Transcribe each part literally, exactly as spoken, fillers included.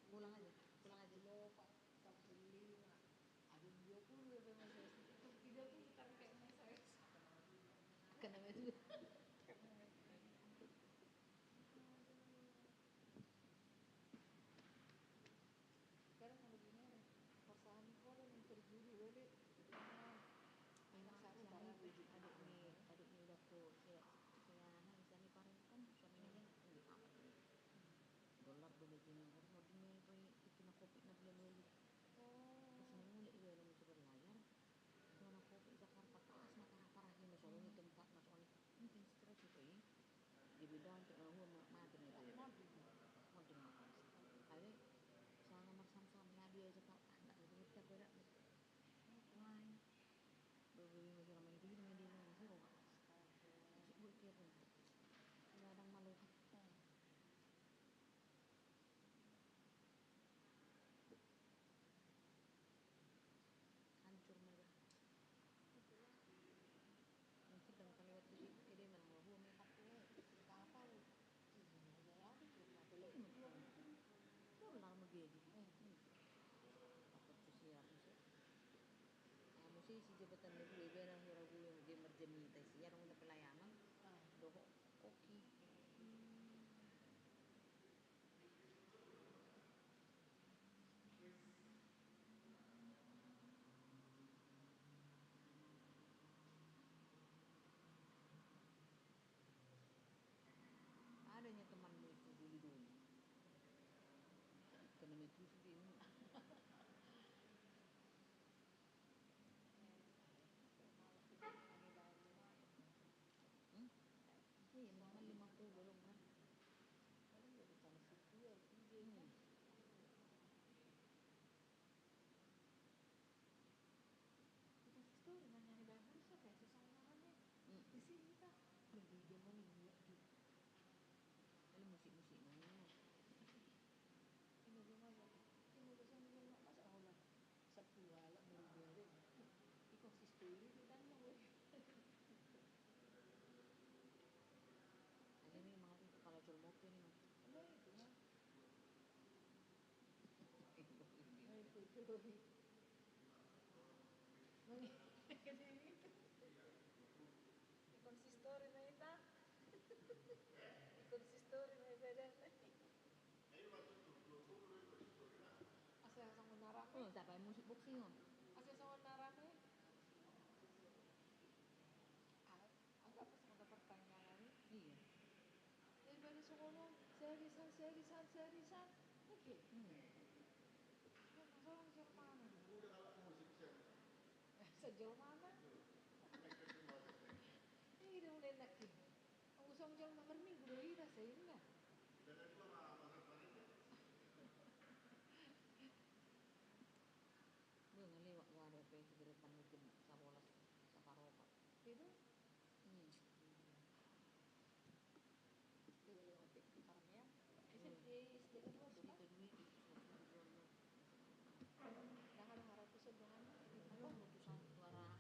Ulang aja, ulang aja. Lopak, tampulima. Isi jabatan na dua, iba na hira guru, dia marjamita isi, adong na pelayanan. Ah. Dohot koki. Hmm. Adanya temanmu itu doli-doli. Kena metus di. Hmm? Iya, minimal lima puluh dong, kan? Paling ya ditambah sepuluh, tiga, kan? Hmm. Di konsistori nanyari bagus, apa ya, susah banget. Hmm. Di sini, Pak. Lebih dia mau lihat di. Ada musik-musik mana? Ini rumah ya. Ini rumah sama dia, masa Allah. Sepuluh alat baru bere. Di konsistori di tanah, weh. Jadi ini mangati itu kalau jolmot ini, Mas. Nah, itu, Mas. Nah, itu, itu. Nah, itu. Di konsistori, nah, itu. Di konsistori, nah, itu ada. Asa songon na rame. Oh, siapa yang musik boxing, oh? Asa songon na rame. Ah, anggap apa songon na pertanyaan ini? Iya. Jadi, baru songon, serisan, serisan, serisan. Oke. Hmm. Masalah Jerman. Udah, kalau musik siapa? Sa-Jerman. Iya, udah mulai lagi. Anggo songon jam na marminggu do i, na sainna. Boi, nga lewat, nga ada pe segera tanggal jam sabolas, saparopat. Itu? Hmm. Itu lewat di Karmel. S D, S D kedua tuh, kan? S D kedua itu. Dah ada harapan sebenarnya. Apa? Putusan suara.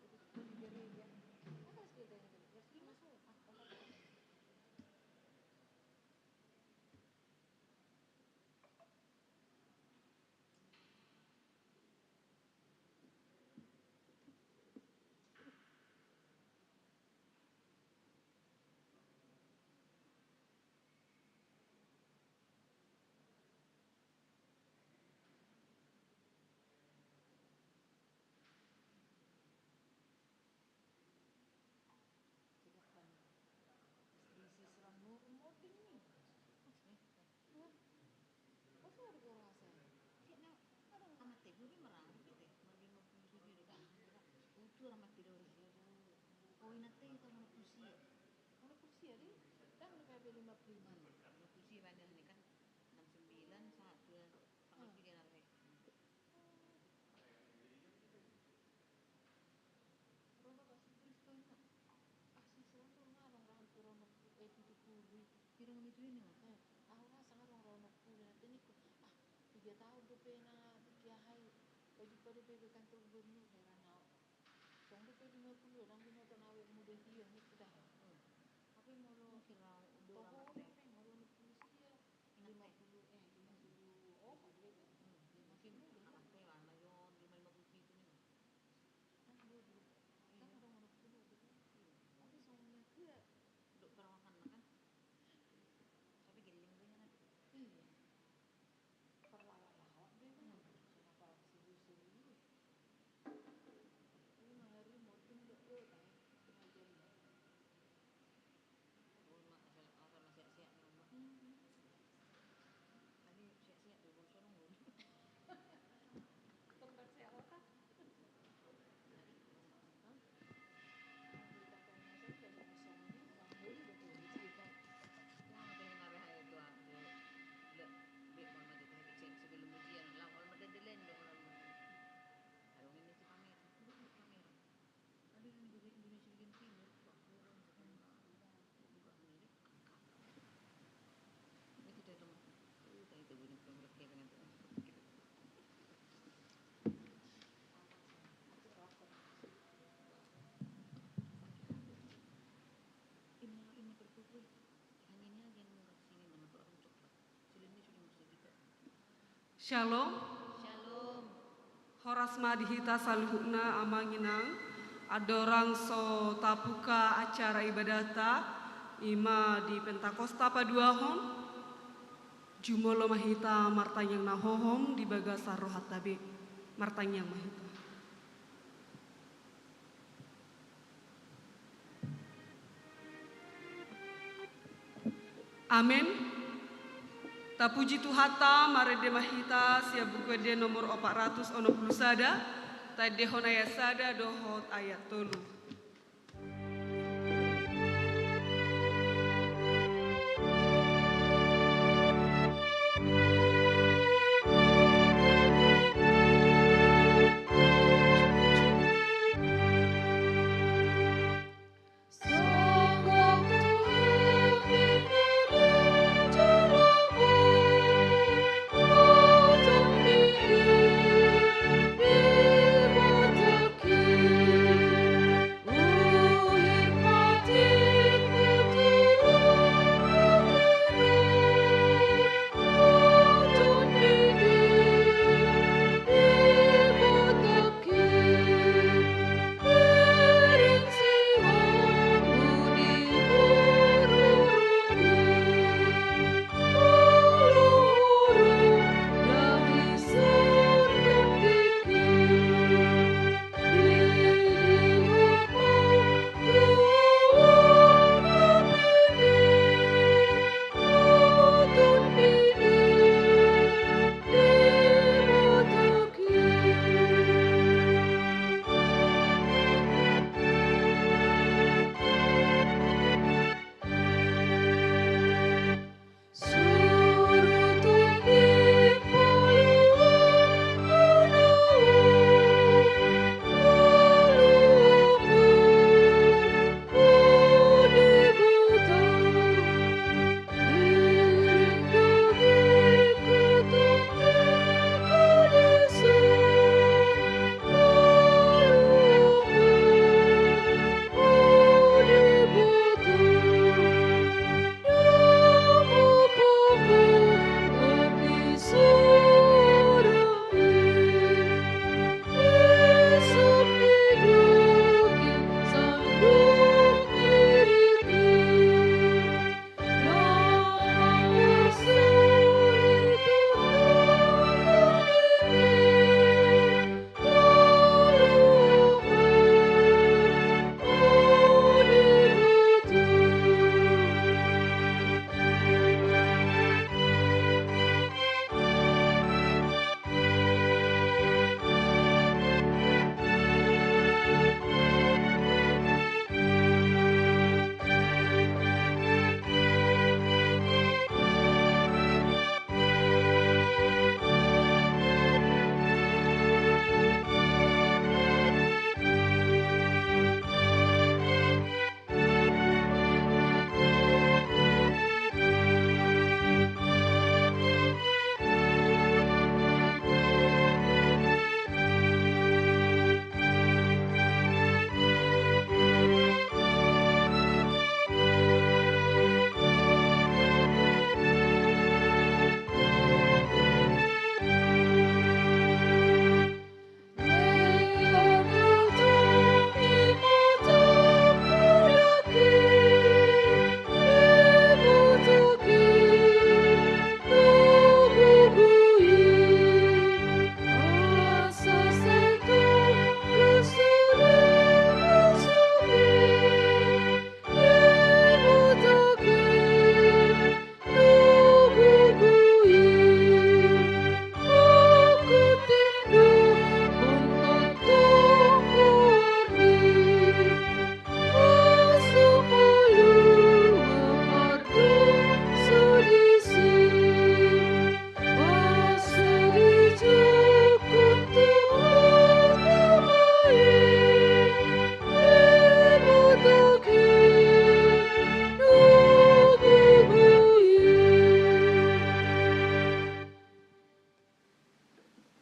Itu di gereja. Apa sih gereja itu? Terus masuk. Ah, apa? Tidak kan. Istri si Sram Nur moting ni. Wah. Apa ada gua rasa? Tidak, ada amat teh, gue merah gitu. Mau lima puluh tujuh deh. Utuh amat tidak ada. Oh, ingat teh, itu mau puluh sia. Mau puluh sia deh. Kan udah kayak lima puluh lima. Lima puluh sia banyak nih kan. Enam sembilan, satu, tanggal tiga nanti. Ro do Yesus Kristus na. Ah, si Sram Nur nga adong ra tu ro onom puluh, eh, pitu puluh i. Hira nga mitu i ninna? Eh, ahu rasa nga adong ra onom puluh, na teni ko. Ah, piga taon dope na tingki aha i. Baju padu pe be kantor gubernur, heran au. Songon dope lima puluh, ndang binoto na awet muda hian, ningku da. Hmm. Tapi molo toho dope, molo onom puluh sia. Lima puluh, eh, lima puluh opat, lima puluh. Hmm, lima puluh. Anak pe, anak yo, lima, lima puluh pitu ninna. Kan dua puluh. Iya. Kan adong onom puluh gitu. Iya. Tapi songon na dia. Dok perawakan kan. Tapi geleng do ninna. Iya. Perlawak-lawak do kan. Hmm. Apalagi serius-serius. Ini mangari moting do yo kan. Ngajar do. Asa, asa masiak-siak ni, Mbak. Hmm. Tadi siak-siak tu, bosong, bosong. Tong dak siak otak. Hah? Yang berita kau masa jadi bosong ni, bang, beli betul, cerita. Wah, ada yang ngaruh aja tu, aku. Lihat, dia mau maju ke cek sebelum ujian, lah, kalau ada deadline, dia mau maju. Kalau ini si pamer, dulu pamer. Ada yang di Indonesia bagian timur, Papua, Papua. Buka sendiri. Ini kita itu, kita itu punya program kayak dengan tuh. Ini, ini perkukui. Hanya ini aja yang murah sini, nama tuh orang coklat. Sini sudah masih juga. Shalom. Shalom. Horas ma di hita saluhutna, amang inang. Andorang so tabuka acara ibadatta, i ma di Pentakosta paduahon, jumolo ma hita martangiang na hohom di bagasan rohanta be. Martangiang ma hita. Amen. Tapuji Tuhanta, marende ma hita sian Buku Ende nomor opat ratus onom pulu sada, taendehon ayat sada dohot ayat tolu.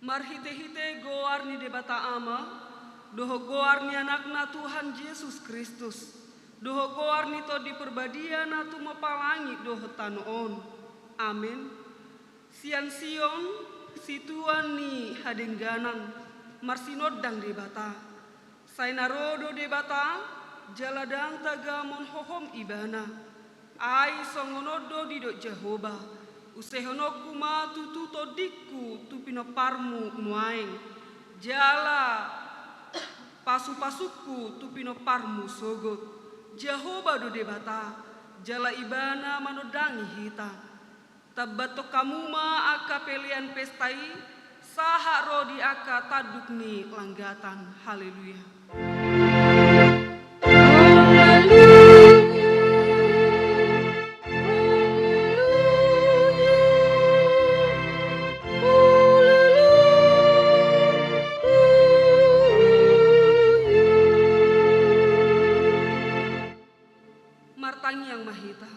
Marhitehite goar ni Debata Ama, dohot goar ni Anakna Tuhan Jesus Kristus, dohot goar ni Tondi Parbadia na tumompa langit dohot tano on. Amen. Sian Sion, situan ni hadengganan. Marsinondang Debata. Sai na ro do Debata, jala ndang tagamon hohom Ibana. Ai songon on do didok Jahowa: Usehononku ma tutu tondingku tu pinomparmu nuaeng, jala pasupasungku tu pinomparmu sogot. Jahowa do Debata, jala Ibana manondangi hita. Tambathon hamu ma angka pelean pesta i, sahat ro di angka tanduk ni langgatan. Haleluya. Martangiang ma hita.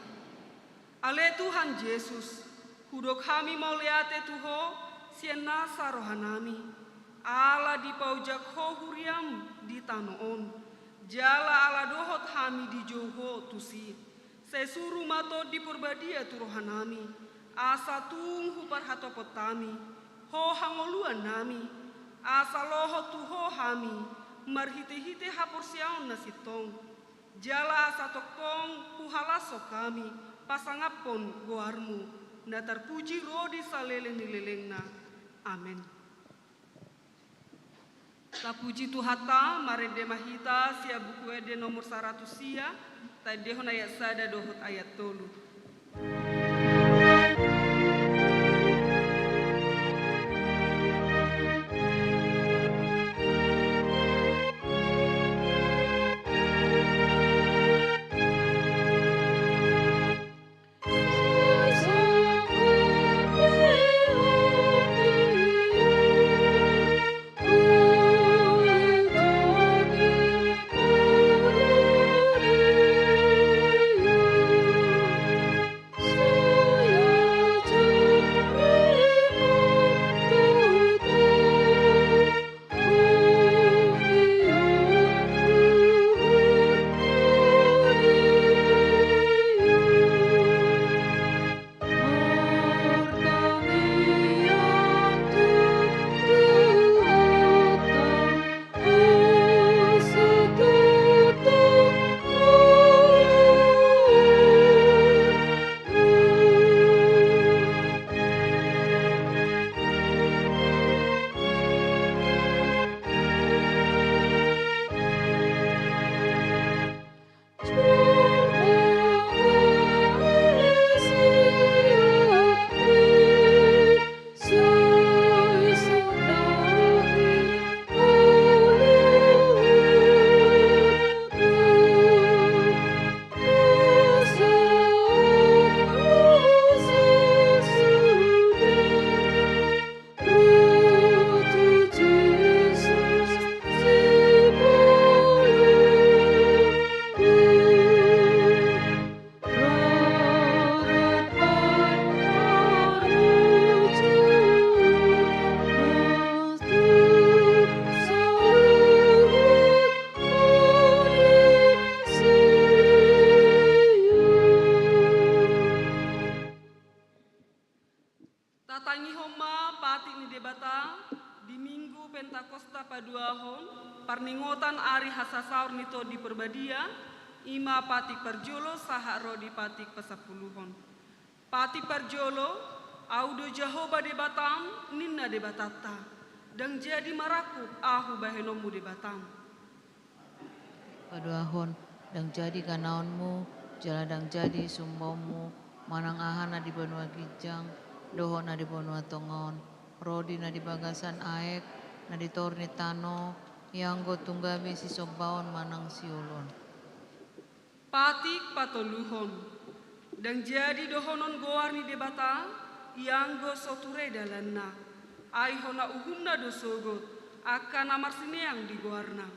Ale Tuhan Jesus, hudok hami mauliate tu Ho sian nasa rohanami, ala dipaojak Ho huriam di tano on, jala ala dohot hami dijou Ho tusi. Sai suru ma Tondi Porbadia tu rohanami, asa tung huparhatopot hami Ho hangoluannami, asa lohot tu Ho hami marhitehite haporseaon na sintong. Jala asa tongtong huhalashon hami pasangaphon goarmu, na tarpuji ro di saleleng ni lelengna. Amen. Tapuji Tuhanta, marende ma hita sian Buku Ende nomor saratus sia, taendehon ayat sada dohot ayat tolu. Tatangihon ma patik ni Debata di Minggu Pentakosta paduahon, parningotan ari hasasaor ni Tondi Porbadia, i ma patik parjolo sahat ro di patik pasampuluhon. Patik parjolo: Ahu do Jahowa Debatam, ninna Debatanta, ndang jadi marangkup Ahu bahenonmu Debatam. Paduahon: Ndang jadi ganaonmu, jala ndang jadi sumbaonmu, manang aha na di banua ginjang dohot na di banua tonga on, ro di na di bagasan aek, na di toru ni tano, ianggo tung gabe sisombaon manang siolon. Patik patoluhon: Ndang jadi dohonon goar ni Debata, ianggo so ture dalanna, ai hona uhumna do sogot angka na marsineang di goarna.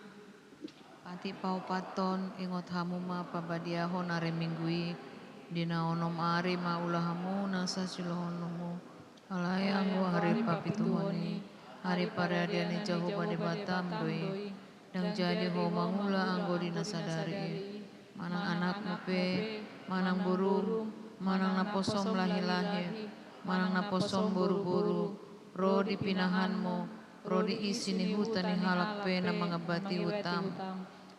Patik paopathon: Ingot hamu ma pabadiahon ari Minggu i, di na onom ari ma ula hamu nasa siulaonmu. Alai anggo ari papituhon i, ari paradian ni Jahowa Debatam do i. Ndang jadi ho mangula anggo di na sadari i, manang anakmu pe, manang borum, manang naposom lahilahi, manang naposom boruboru, ro di pinahanmu, ro di isi ni huta ni halak pe na mangambati hutam.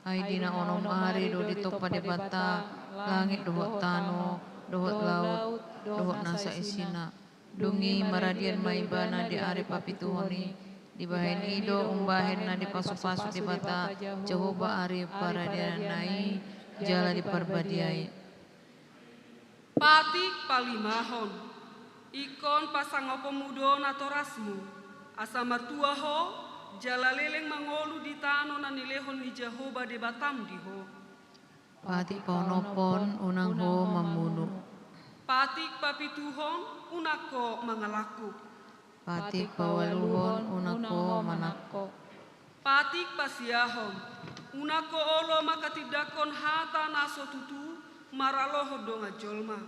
Ai di na onom ari do ditompa Debata langit dohot tano, dohot laut, dohot nasa isina. Dung i maradian ma ibana di ari papituhon i, dibahen i do umbahen na dipasupasu Debata Jahowa ari paradianna i jala diparbadiai. Patik palimahon. Ingkon pasangaponmu do natorasmu, asa martua ho, jala leleng mangolu di tano na nilehon ni Jahowa Debatam di ho. Patik paonomhon, unang ho mamunu. Patik papituhon, unang ho mangalangkup. Patik paualuhon, unang ho manangko. Patik pasiahon, unang ho olo manghatindanghon hata na so tutu maralohon dongan jolma.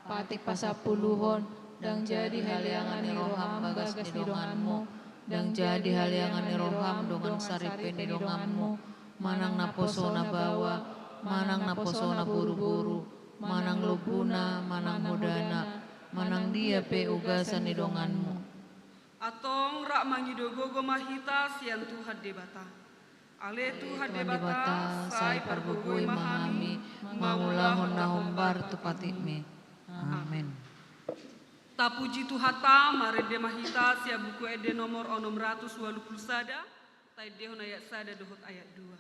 Patik pasampuluhon, ndang jadi haleangan ni roham bagas ni donganmu, ndang jadi haleangan ni roham dongan saripe ni donganmu, manang naposona baoa, manang naposona boruboru, manang lombuna, manang hodana, manang dia pe ugasan ni donganmu. Antong rap mangido gogo ma hita sian Tuhan Debata. Ale Tuhan Debata, sai pargogoi ma hami mangulahon na hombar tu patikmi. Amen. Tapuji Tuhanta, marende ma hita sian Buku Ende nomor onom ratus ualu pulu sada, taendehon ayat sada dohot ayat dua.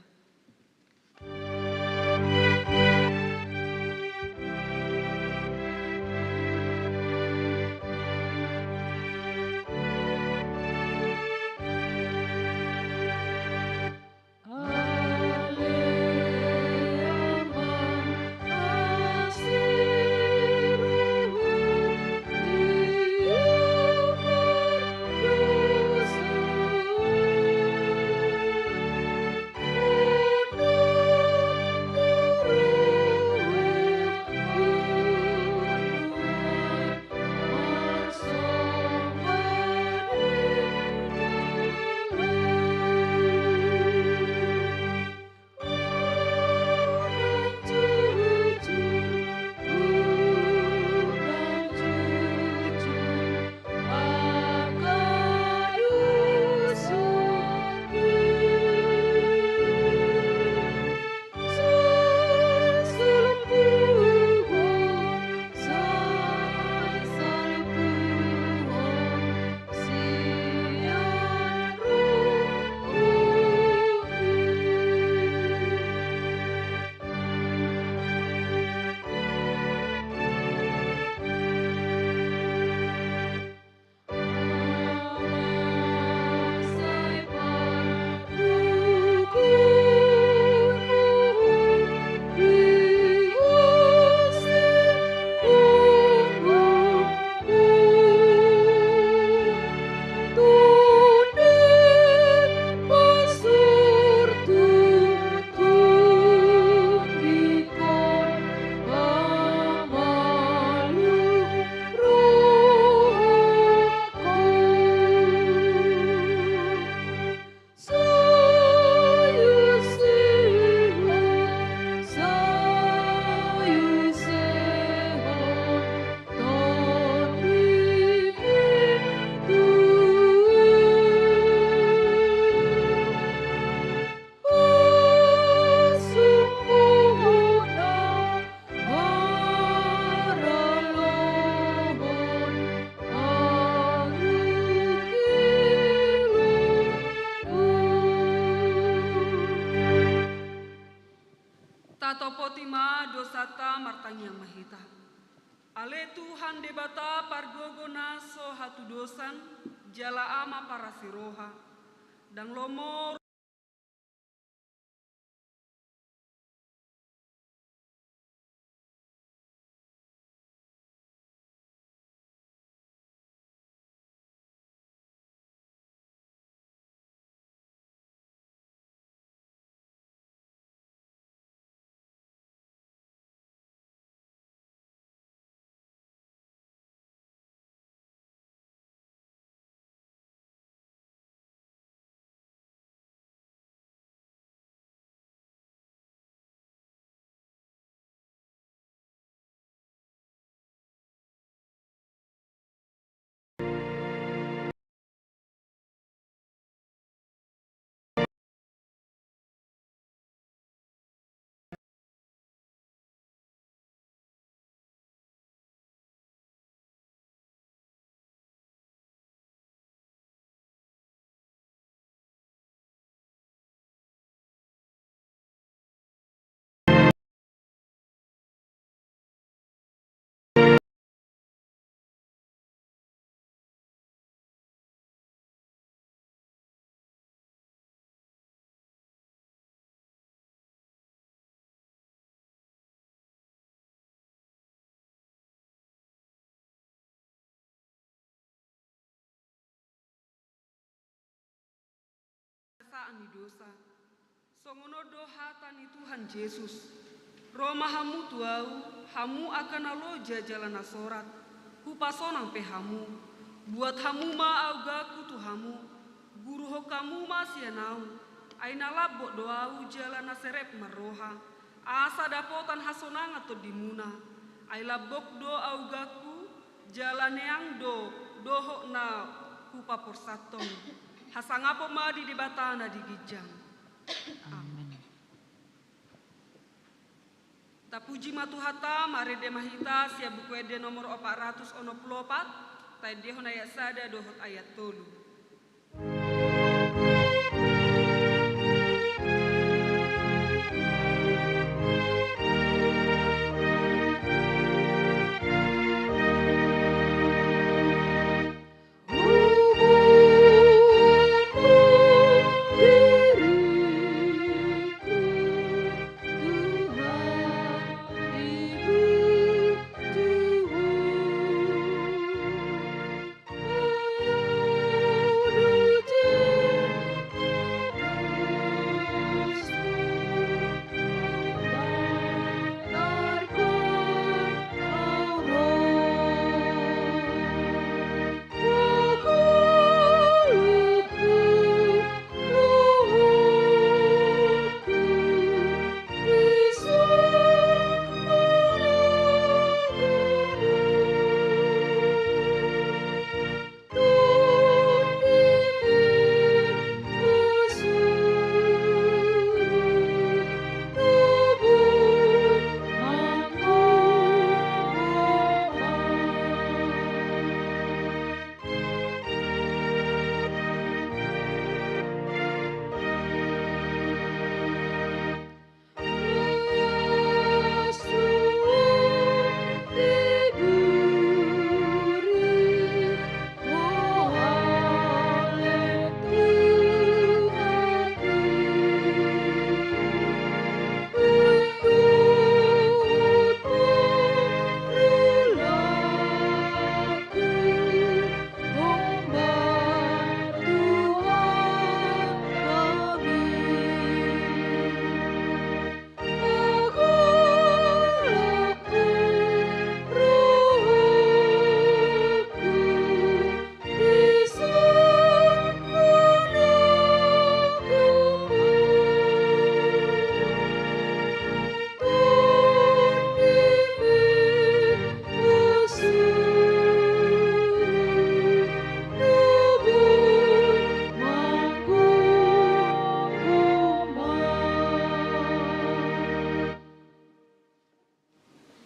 Tatopoti ma dosanta, martangiang ma hita. Ale Tuhan Debata pargogo na so hatudosan, jala Ama parasi roha. Ndang lomo dosa. Songon on do hata ni Tuhan Jesus: Ro ma hamu tu Ahu, hamu angka na loja jala na sorat, Hupasonang pe hamu. Buat hamu ma augangku tu hamu, guruhon hamu ma sian Ahu, ai na lambok do Ahu jala na serep marroha, asa dapotan hasonangan tondimuna. Ai lambok do augangku, jala neang do dohot na Hupaporsanton. Hasangapon ma di Debata na di ginjang. Amen. Tapuji ma Tuhanta, marende ma hita sian Buku Ende nomor opat ratus onom pulu opat, taendehon ayat sada dohot ayat tolu.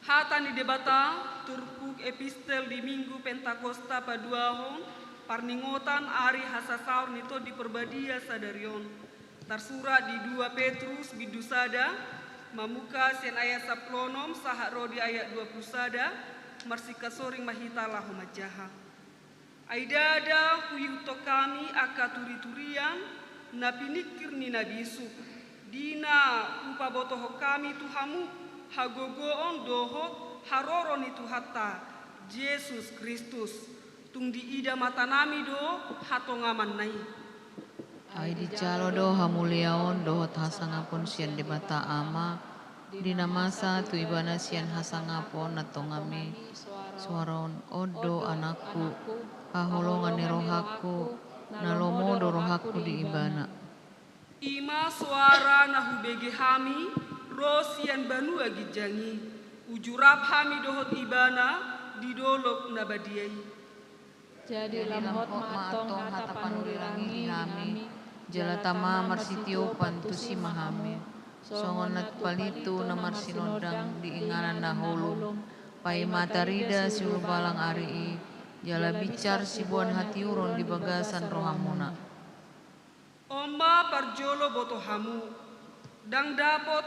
Hata ni Debata, turpuk epistel di Minggu Pentakosta paduahon parningotan ari hasasaor ni Tondi Parbadia sadari on. Tarsurat di dua Petrus bindu sada, mamungka sian ayat sampulu onom sahat ro di ayat dua pulu sada, marsingkat soring ma hita laho manjaha. Ai ndada huihuthon hami angka turiturian na piningkir ni na bisuk, di na hupabotohon hami tu hamu hagogoon dohot haroro ni Tuhanta Jesus Kristus, tung diida matanami do hatongamonna i. Ai dijalo do hamuliaon dohot hasangapon sian Debata Ama, di na masa tu Ibana sian hasangapon na tongam i. Soara on: On do Anakku, haholongan ni rohangku, na lomo do rohangku di Ibana. I ma soara na hubege hami ro sian banua ginjang i, uju rap hami dohot Ibana di dolok na badia i. Jadi lam hot ma antong hata panurirang i di hami, jala tama marsitiopan tusi ma hami. Songon na palintu na marsinondang di inganan na holum, paima tarida siulubalang ari i, jala binsar siboan hatiuron di bagasan rohamuna. On ma parjolo boto hamu, ndang dapot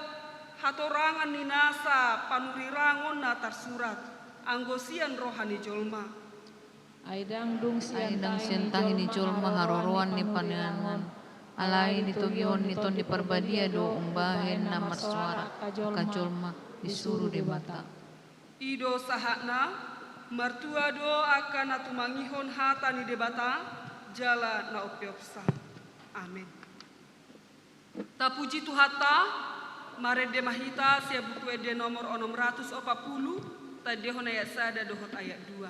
hatorangan ni nasa panurirang on na tarsurat, anggo sian roha ni jolma. Ai ndang dung sian tahi ni jolma haroroan ni panean on, alai ditogihon ni Tondi Parbadia do umbahen na marsoara angka jolma disuru Debata. I do sahatna. Martua do angka na tumangihon hata ni Debata jala na umpeopsa. Amen. Tapuji Tuhanta, marende ma hita sian Buku Ende nomor onom ratus opat pulu, tandahon ayat sada dohot ayat dua.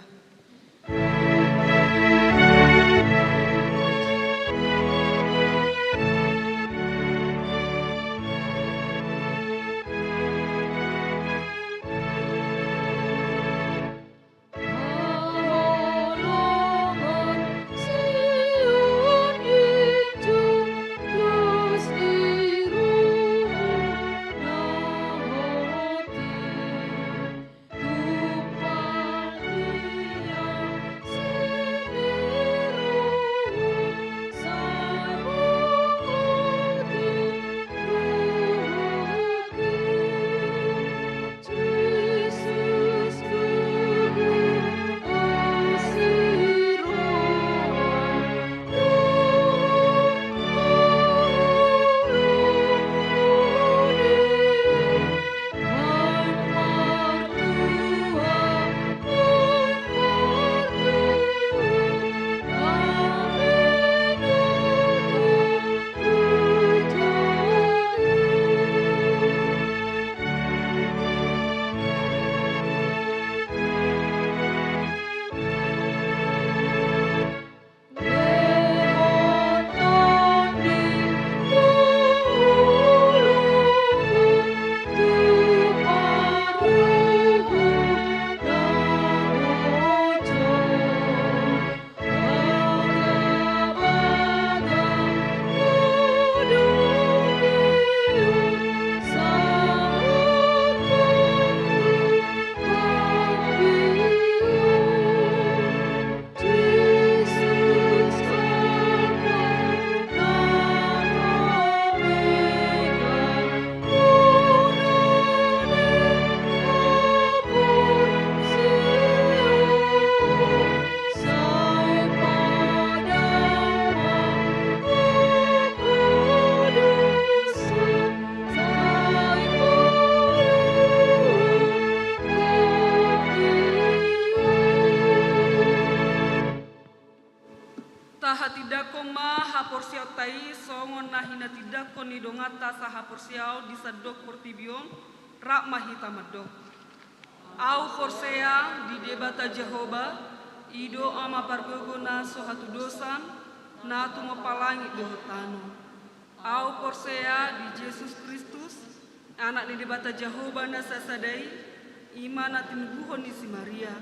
Tahatindangkon ma haporseaonta i songon na hinatindangkon ni donganta sahaporseaon di sandok portibi on, rap ma hita mandok. Ahu porsea di Debata Jahowa, i do Ama pargogo na so hatudosan, na tumompa langit dohot tano. Ahu porsea di Jesus Kristus, Anak ni Debata Jahowa na sasada i, i ma na tinubuhon ni si Maria,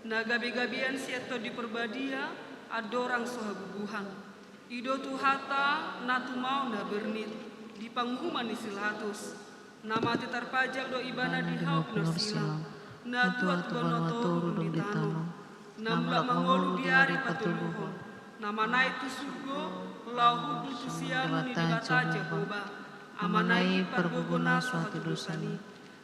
na gabegabean sian Tondi Parbadia, andorang so habubuhan. I do Tuhanta na tumaon na bernit, di panguhuman ni si Pilatus. Na mate tarpajal do Ibana di hau pinarsilang, na tua tu banua toru dung di tano, na mulak mangolu di ari patoluhon, na manaek tu surgo, laho hundul tu siamun ni Debata Jahowa, Amana i pargogo na so hatudosan i.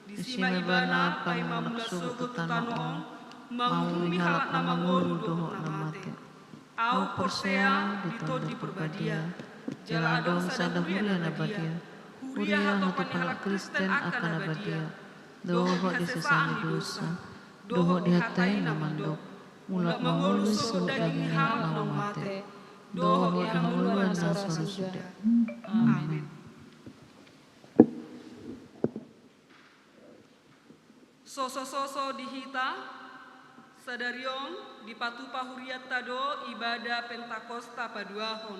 Disi ma Ibana paima mulak sogot tu tano on, manguhumi halak na mangolu dohot na mate. Ahu porsea di Tondi Parbadia, jala adong sada huria na badia, huria hatopan ni halak Kristen angka na badia, dohot di hasesaan ni dosa, dohot di hata i na mandok, mulak mangolu sogot daging ni halak na mate, dohot di hangoluan na so ro suda. Amen. Sosososo di hita, sadari on dipatupa hurianta do ibada Pentakosta paduahon,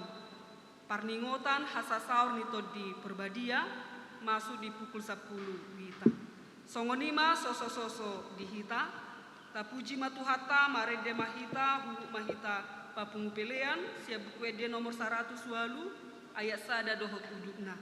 parningotan hasasaor ni Tondi Parbadia, masuk di pukul sampulu wita. Songon i ma sosososo di hita, tapuji ma Tuhanta, marende ma hita, huhut ma hita papungu pelean, sian Buku Ende nomor saratus ualu, ayat sada dohot udutna.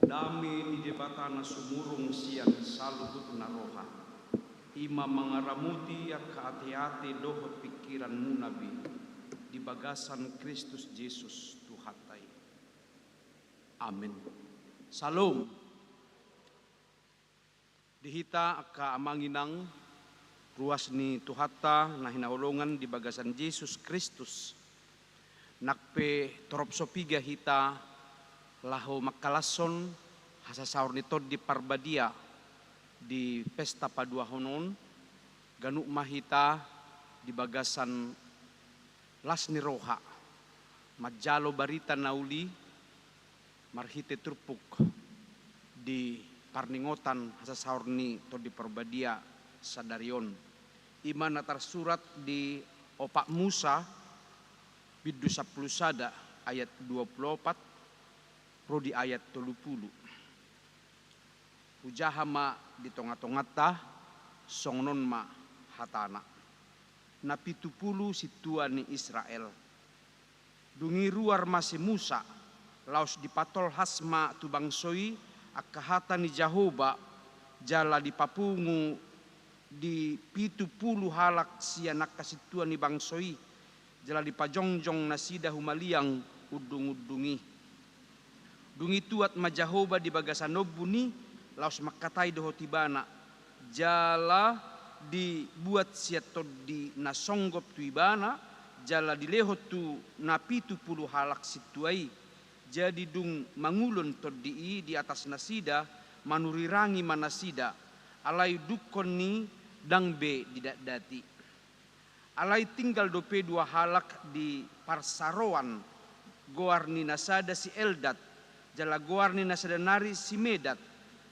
Dame ni Debata na sumurung sian saluhutna roha, i ma mangaramoti angka ateate dohot pingkiranmuna be, di bagasan Kristus Jesus Tuhanta i. Amen. Syalom. Di hita angka amang inang, ruas ni Tuhanta na hinaholongan di bagasan Jesus Kristus, nang pe torop so piga hita laho mangkalashon hasasaor ni Tondi Parbadia di pesta paduahon on, ganup ma hita di bagasan las ni roha manjalo barita na uli marhite turpuk di parningotan hasasaor ni Tondi Parbadia sadari on. I ma na tarsurat di Opat Musa, bindu sampulu sada, ayat dua pulu opat ro di ayat tolu pulu. Hujaha ma di tongatonganta, songon on ma hatana. Na pitu pulu sintua ni Israel. Dung i ruar ma si Musa, laos dipatolhas ma tu bangso i angka hata ni Jahowa, jala dipapungu di pitu pulu halak sian angka sintua ni bangso i, jala dipajongjong nasida humaliang undungundung i. Dung i tuat ma Jahowa di bagasan ombun i, laos mangkatai dohot ibana, jala dibuat sian tondi na songgop tu ibana, jala dilehon tu na pitu pulu halak sintua i. Jadi dung mangulon tondi i di atas nasida, manurirangi ma nasida, alai dungkon ni ndang be didatdati. Alai tinggal dope dua halak di parsaroan, goar ni na sada si Eldad, jala goar ni na sada nari si Medad,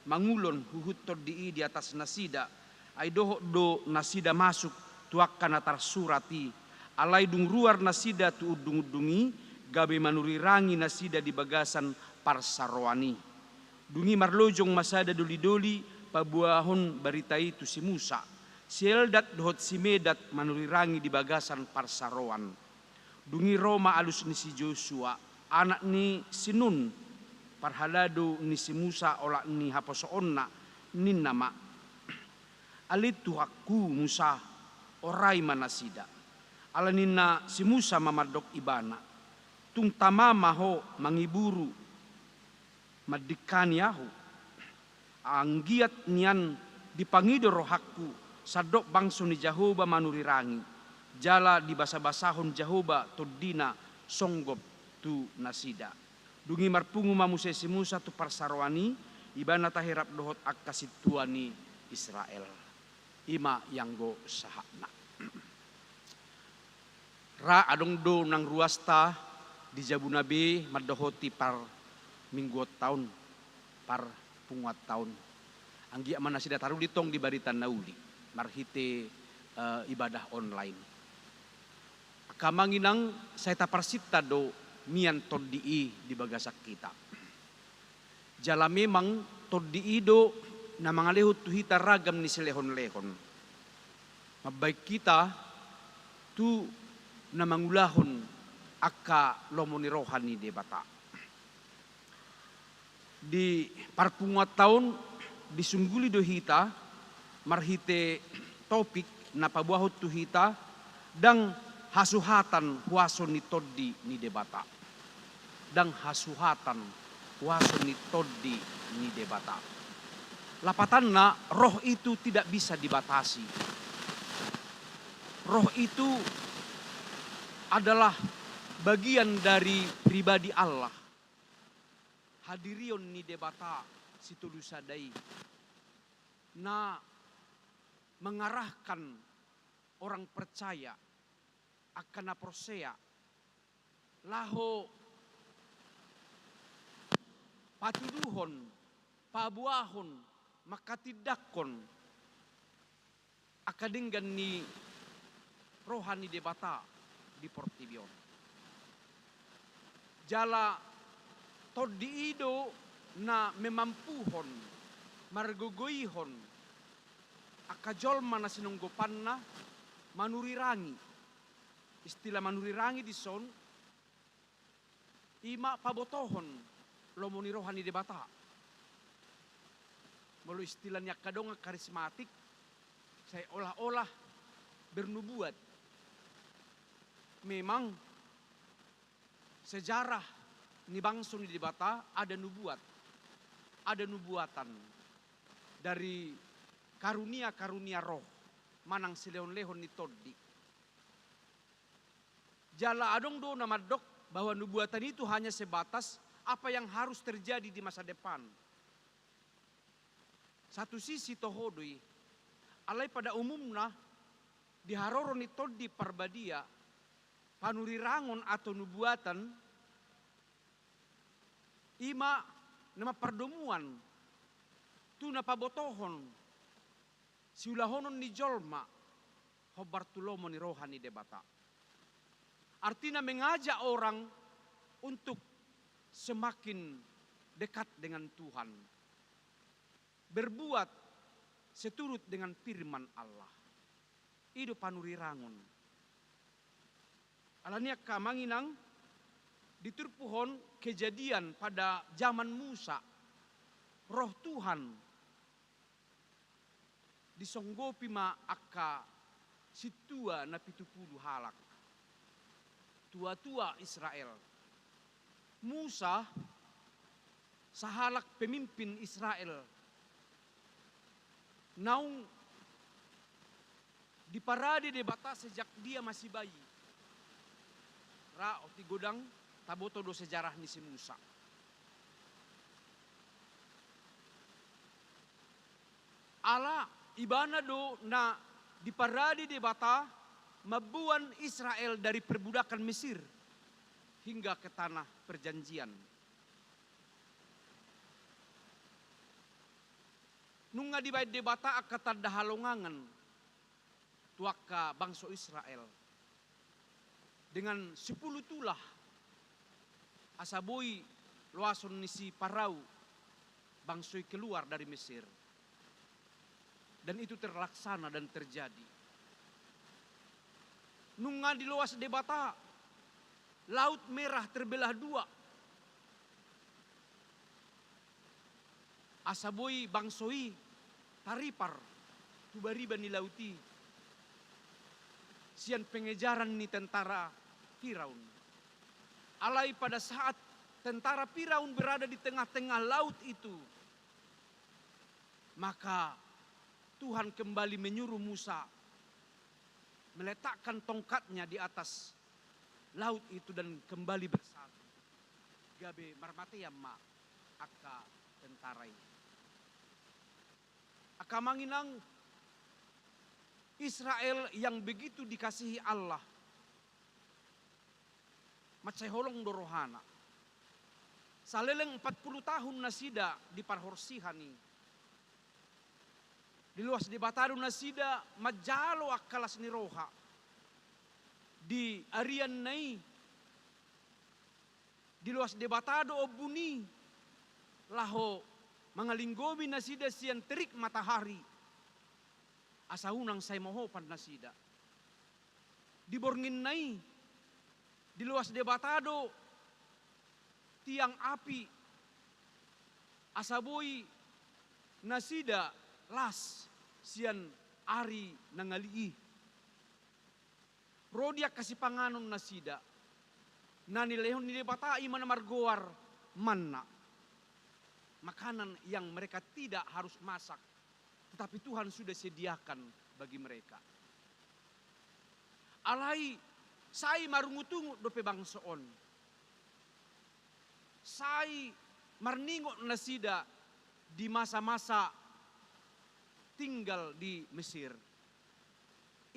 mangulon huhut tondi i di atas nasida, ai dohot do nasida masuk tu angka na tarsurat i, alai dung ruar nasida tu undungundung i, gabe manurirangi nasida di bagasan parsaroan i. Dung i marlojong ma sada dolidoli paboahon barita i tu si Musa, si Eldad dohot si Medad manurirangi di bagasan parsaroan. Dung i ro ma alus ni si Josua, anak ni si Nun, parhalado ni si Musa olat ni haposoonna, ninna ma: Ale Tuhanku Musa, orai ma nasida. Ala ninna si Musa ma mandok ibana: Tung tama ma ho mangiburu, mandingkani ahu. Anggiat nian dipangido rohangku, sandok bangso ni Jahowa manurirangi, jala dibasabasahon Jahowa tondina songgop tu nasida. Dung i marpungu ma muse si Musa tu parsaroan i, ibana tahe rap dohot angka sintua ni Israel. I ma ianggo sahatna. Ra adong do nang ruasta di jabuna be mandohoti parmingguonta on, parpunguanta on. Anggiat ma nasida taruli tong di barita na uli marhite, eh, ibadah online. Angka amang inang, sai taparsinta do mian tondi i di bagasan hita. Jala memang tondi i do na mangalehon tu hita ragam ni silehonlehon mambahen hita tu na mangulahon angka lomo ni roha ni Debata. Di parpunguanta on disungguli do hita marhite topik na paboahon tu hita, ndang hasuhatan huaso ni tondi ni Debata. Ndang hasuhatan huaso ni tondi ni Debata. Lapatanna, roh itu tidak bisa dibatasi. Roh itu adalah bagian dari pribadi Allah. Hadirion ni Debata Sitolusada i na mengarahkan orang percaya, angka na porsea, laho patuduhon, paboahon, mangkatindangkon angka denggan ni roha ni Debata di portibi on. Jala tondi i do na memampuhon, margogoihon angka jolma na sinonggopanna manurirangi. Istilah manurirangi dison, i ma pabotohon lomo ni roha ni Debata. Molo istilah ni angka dongan karismatik, seolah-olah bernubuat. Memang sejarah ni bangso ni Debata ada nubuat, ada nubuatan dari karunia-karunia roh manang silehon-lehon ni tondi. Jala adong do na mandok bahwa nubuatan itu hanya sebatas apa yang harus terjadi di masa depan. Satu sisi toho do i, alai pada umumna di haroro ni Tondi Parbadia, panurirangon atau nubuatan i ma na mampardomuan tu na pabotohon siulahonon ni jolma hombar tu lomo ni roha ni Debata. Artinya mengajak orang untuk semakin dekat dengan Tuhan, berbuat seturut dengan firman Allah. I do panurirangon. Alani i angka amang inang, di turpuk on Kejadian pada zaman Musa, Roh Tuhan disonggopi ma angka sintua na pitu pulu halak, tua-tua Israel. Musa sahalak pemimpin Israel, naung diparade Debata sejak dia masih bayi. Ra otik godang taboto do sejarah ni si Musa. Ala ibana do na diparade Debata mamboan Israel dari perbudakan Mesir hingga ke tanah perjanjian. Nunga dibaen Debata angka tanda halongangan tu angka bangso Israel dengan sepuluh tulah, asa boi loason ni si Parau bangso i keluar dari Mesir. Dan itu terlaksana dan terjadi. Nunga diloas Debata Laut Merah terbelah dua, asa boi bangso i taripar tu bariba ni laut i sian pengejaran ni tentara Firaun. Alai pada saat tentara Firaun berada di tengah-tengah laut itu, maka Tuhan kembali menyuruh Musa meletakkan tongkatnya di atas laut itu dan kembali bersatu. Gabe marmatean ma angka tentara i. Angka amang inang, Israel yang begitu dikasihi Allah, mansai holong do rohana. Saleleng empat puluh tahun nasida di parhorsihan i, diloas Debata do nasida manjalo angka las ni roha. Di arianna i, diloas Debata do ombun i laho mangalinggomi nasida sian terik matahari, asa unang sai mohopan nasida. Di bornginna i, diloas Debata do tiang api, asa boi nasida las sian ari na ngali i. Ro di angka sipanganon nasida, na nilehon ni Debata i ma na margoar manna. Makanan yang mereka tidak harus masak, tetapi Tuhan sudah sediakan bagi mereka. Alai sai marungutungut dope bangso on. Sai marningot nasida di masa-masa tinggal di Mesir.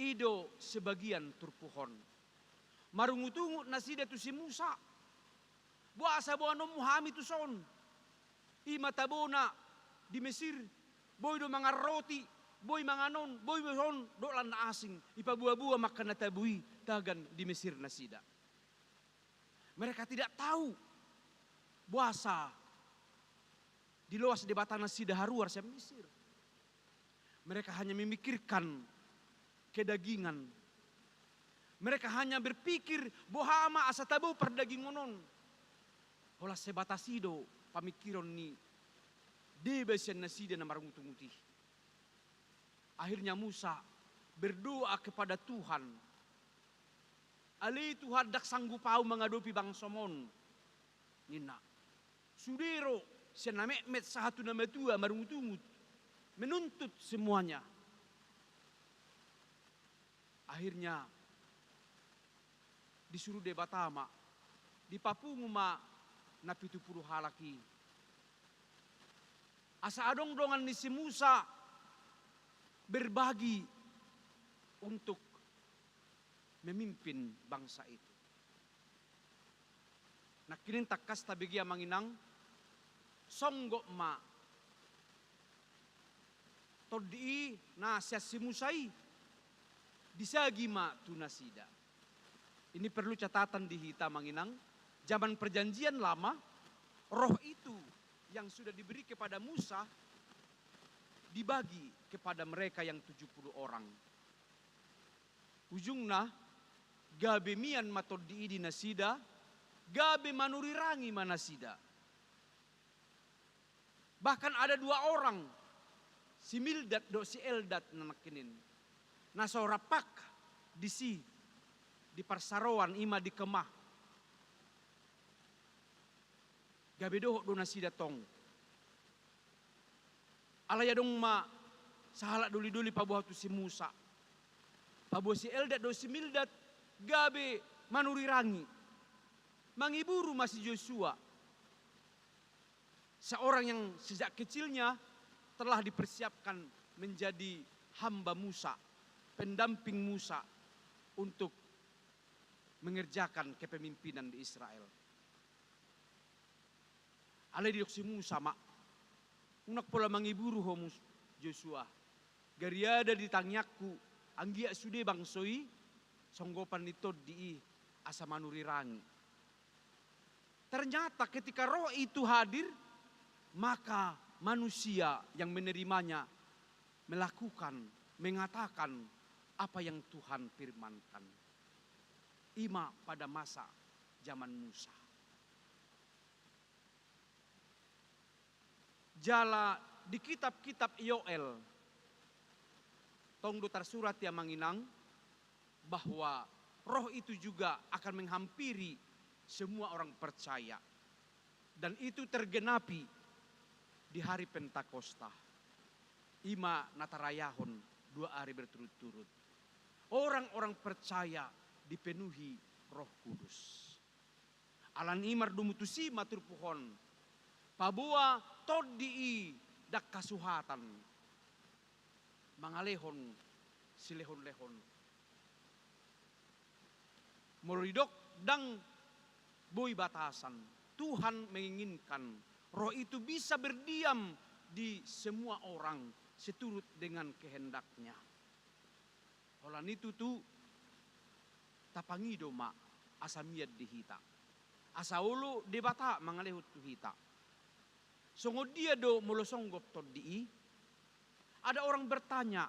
I do sebagian turpuk on. Marungutungut nasida tu si Musa. Boasa boanonmu hami tuson? I ma tabona di Mesir, boi do mangan roti, boi mangan on, boi do on, dohot lan na asing. Ipaboa-boa ma angka na tabo i tagan di Mesir nasida. Mereka tidak tahu boasa diloas Debata nasida haruar sian Mesir. Mereka hanya memikirkan kedagingan. Mereka hanya berpikir, boha ma asa tabo pardagingon on. Holan sebatas i do pamikiron ni deba sian nasida na marungutungut i. Akhirnya Musa berdoa kepada Tuhan. Ale Tuhan, ndang sanggup ahu mangadopi bangsom on, ninna. Sude ro sian na metmet sahat tu na matua marungutungut, menuntut semuanya. Akhirnya disuruh Debata ma, dipapungu ma na pitu pulu halak i. Asa adong dongan ni si Musa berbagi untuk memimpin bangsa itu. Nangkining tangkas tabege amang inang, songgop ma tondi i na sian si Musa i, disagi ma tu nasida. Ini perlu catatan di hita amang inang, zaman Perjanjian Lama, roh itu yang sudah diberi kepada Musa dibagi kepada mereka yang tujuh puluh orang. Ujungna, gabe mian ma tondi i di nasida, gabe manurirangi ma nasida. Bahkan ada dua orang, si Mildad dohot si Eldad na nangkining, na so rap disi di parsaroan, ima di kemah. Gabe dohot do nasida tong. Alai adong ma sahalak doli-doli paboa tu si Musa. Paboa si Eldad dohot si Mildad gabe manurirangi, mangiburu ma si Josua. Seorang yang sejak kecilnya telah dipersiapkan menjadi hamba Musa, pendamping Musa untuk mengerjakan kepemimpinan di Israel. Alai didok si Musa ma, unang pola mangiburu ho Mus-, Josua. Gariada di tangiangku, anggiat sude bangso i songgopan ni tondi i asa manurirangi. Ternyata ketika roh itu hadir, maka manusia yang menerimanya melakukan, mengatakan apa yang Tuhan firmankan. Ima pada masa zaman Musa. Jala di kitab-kitab Yoel, tong do tarsurat i amang inang, bahwa roh itu juga akan menghampiri semua orang percaya. Dan itu tergenapi di hari Pentakosta. Ima na tarayahon dua ari berturut-turut. Orang-orang percaya dipenuhi Roh Kudus. Alani i mardomu tusi ma turpuk on, paboa tondi i ndang hasuhatan mangalehon silehon-lehon. Molo didok ndang boi batasan, Tuhan menginginkan roh itu bisa berdiam di semua orang seturut dengan kehendaknya. Holan i tutu tapangido ma asa mian di hita, asa olo Debata mangalehon tu hita. Songon dia do molo songgop tondi i? Ada orang bertanya,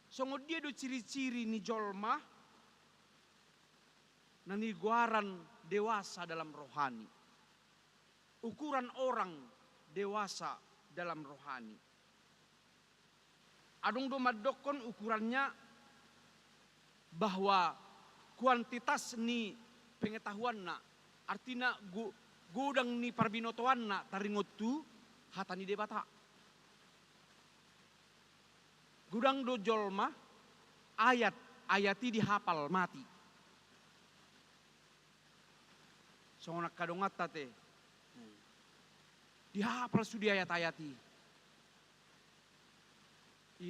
songon dia do ciri-ciri ni jolma na nigoaran dewasa dalam rohani? Ukuran orang dewasa dalam rohani. Adong do mandokkon ukurannya bahwa kuantitas ni pengetahuanna, artina go-, godang ni parbinotoanna taringot tu hata ni Debata. Godang do jolma, ayat, ayat i dihapal mati. Songon angka donganta te. Dihapal sude ayat-ayat i.